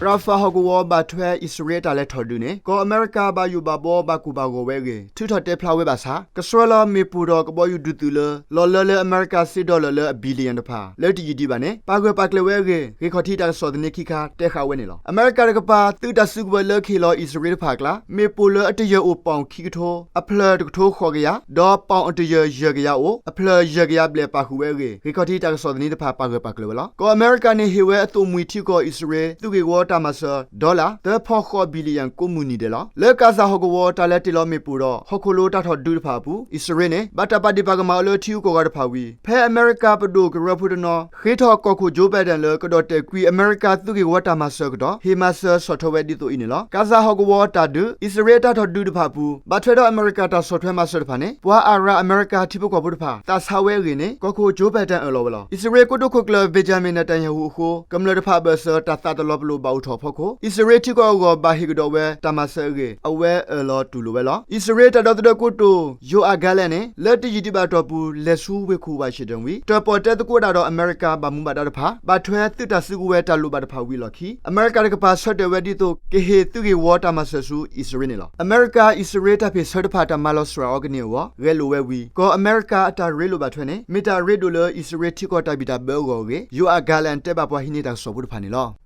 Rafah ဟီၣ်ကဝီၤဘၣ်ထွဲအံၣ်စရ့လးအတၢ်လဲၤထီၣ်ဒုးန့ၣ် ကီၢ်အမဲရကၤဘၣ်ယိၣ်ဘၣ်ဘီဘၣ်ကိၢ်ဘၣ်ဂီၤဝဲအဂ့ၢ် ထုးထီၣ်တဲဖျါဝဲဘၣ်ဆၣ် ကဆှၢလီၤမ့ၣ်ပိၢ်ဒီးကဘီယူၤဒုးသုးလၢ လီၢ်လၢလၢအမဲရကၤစ့ဒီလၢၣ်လၢအဘံၣ်လံၣ်ယၣ်တဖၣ် လၢတယံာ်ဒံးဘၣ်န့ၣ် ပာ်ဂၢၢ်ပာ်ကျၢၤဝဲအဂ့ၢ် ဂ့ၢ်ခီၣ်ထံးတၢ်ကစီၣ်သန့ခံခါ တဲဃာ်ဝဲန့ၣ်လီၤ. အမဲရကၤတကပၤ သုးတၢ်စုကဝဲၤလၢကဟ့ၣ်လီၤအံၣ်စရ့လးတဖၣ်အကျါ မ့ၣ်ပိၢ်လၢအတယၢၢ်အိၣ်ပီၣ်ခံကထိ အဖျၢၣ်တကထိဃိးကယၤ ဒီးပီၣ်အတယၢၢ်ယဲၢ်ကယၤအိၣ် အဖျၢၣ်ယဲၢ်ကယၤဘျဲၣ်ပာ်ဃုာ်ဝဲအဂ့ၢ် ဂ့ၢ်ခီၣ်ထံးတၢ်ကစီၣ်သန့တဖၣ် ပာ်ဂၢၢ်ပာ်ကျၢၤဝဲလီၤ. ကီၢ်အမဲရကၤန့ၣ် ဟ့ၣ်ဝဲအသိၣ်မှံၤထံကီၢ်အံၣ်စရ့လး သုးဂ့ၢ်ဝီတၢ်မၤစၢၤ ဒီလၣ် သၢဖီဃိးဘံၣ်လံၣ်ယၣ်ကိးမုၢ်နံၤဒဲးလီၤ. လၢကၤစၢ်ဟီၣ်ကဝီၤ တၢ်လဲၤတ့ၢ်လီၤမ့ၣ်ပိၢ်ဒီး ဟီၣ်ခိၣ်လိၤတၢ်ထီၣ်ဒုးတဖၣ်အပူၤ အံၣ်စရ့လးန့ၣ် ဘၣ်တၢ်ပာ်ဒ့ၣ်ပာ်ကမၣ်အီၤလၢထံဂုၤကီၢ်ဂၤတဖၣ်ဝံၤ ဖဲအမဲရကၤပဒိၣ်ကရၢဖိတနီၤ ဃ့ထီၣ်ကီၢ်ခိၣ် Joe Biden လၢကဒီၣ်တဲာ်ကွံာ်အမဲရကၤသုးဂ့ၢ်ဝီတၢ်မၤစၢၤကဒီး ဟ့ၣ်မၤစၢၤဆီၣ်ထွဲဝဲဒ်သိးအံၤန့ၣ်လီၤ. ကၤစၢ်ဟီၣ်ကဝီၤတၢ်ဒုး အံၣ်စရ့လးအတၢ်ထီၣ်ဒုးတဖၣ်အပူၤ ဘၣ်ထွဲဒီးအမဲရကၤတၢ်ဆီၣ်ထွဲမၤစၢၤတဖၣ်န့ၣ် ပှၤအရၣ်အမဲရကၤထံဖိကီၢ်ဖိတဖၣ် သးဆါဝဲအဂ့ၢ်န့ၣ် ကီၢ်ခိၣ် Joe Biden အၢၣ်လီၤဝဲလီၤ. အံၣ်စရ့လးကိတိာ်ခိၣ်ကျၢၢ် Benjamin Netanyahu အဃိ ကမျၢၢ်တဖၣ်အဘၢၣ်စၢၤ တၢ်သးတလီၤပလိာ်ဘၣ်အိၣ်ထီၣ်အဖီခိၣ် အံၣ်စရ့လးထံကီၢ်အဂီၢ် ဘၣ်ဟ့ၣ်ကဒီးဝဲတၢ်မၤစၢၤအဂ့ၢ် အဝဲအၢၣ်လီၤတူၢ်လိာ်ဝဲလီၤ. အံၣ်စရ့လးတၢ်ဒီသဒၢကိတိာ် Yoav Gallant န့ၣ် လၢတယံာ်ဒံးဘၣ်အတီၢ်ပူၤ လဲၤဆူဝ့ၢ်ခိၣ် Washington ဝံၤ တၢၣ်ပီၣ်တဲသကိးဒၣ်ဒီးအမဲရကၤဘၣ်မူဘၣ်ဒါတဖၣ် ဘၣ်ထွဲသုးတၢ်စုကဝဲၤတၢ်လိၣ်ဘၣ်တဖၣ်ဝံၤအလီၢ်ခံ အမဲရကၤတကပၤဆၢတဲာ်ဝဲဒ်သိး ကဟ့ၣ်သုးဂ့ၢ်ဝီတၢ်မၤစၢၤဆူအံၣ်စရ့လးန့ၣ်လီၤ. အမဲရကၤအံၣ်စရ့လးတၢ်ဖ့ၣ်ဆၢတဖၣ်တၢ်မၤလီၤစှၤအီၤကန့ၢ်အဂီၢ် ဂဲၤလိာ်ဝဲဝံၤ ကီၢ်အမဲရကၤအတၢ်ရ့လိာ်ဘၣ်ထွဲန့ၣ် မ့ၢ်တၢ်ရ့ဒိၣ်လၢအံၣ်စရ့လးထံကီၢ်တၢ်ဘံၣ်တၢ်ဘၢအဂီၢ်အဂ့ၢ် Yoav Gallant တဲဘၣ်ပှၤဟံးန့ၢ်တၢ်ကစီၣ်ဖိတဖၣ်န့ၣ်လီၤ.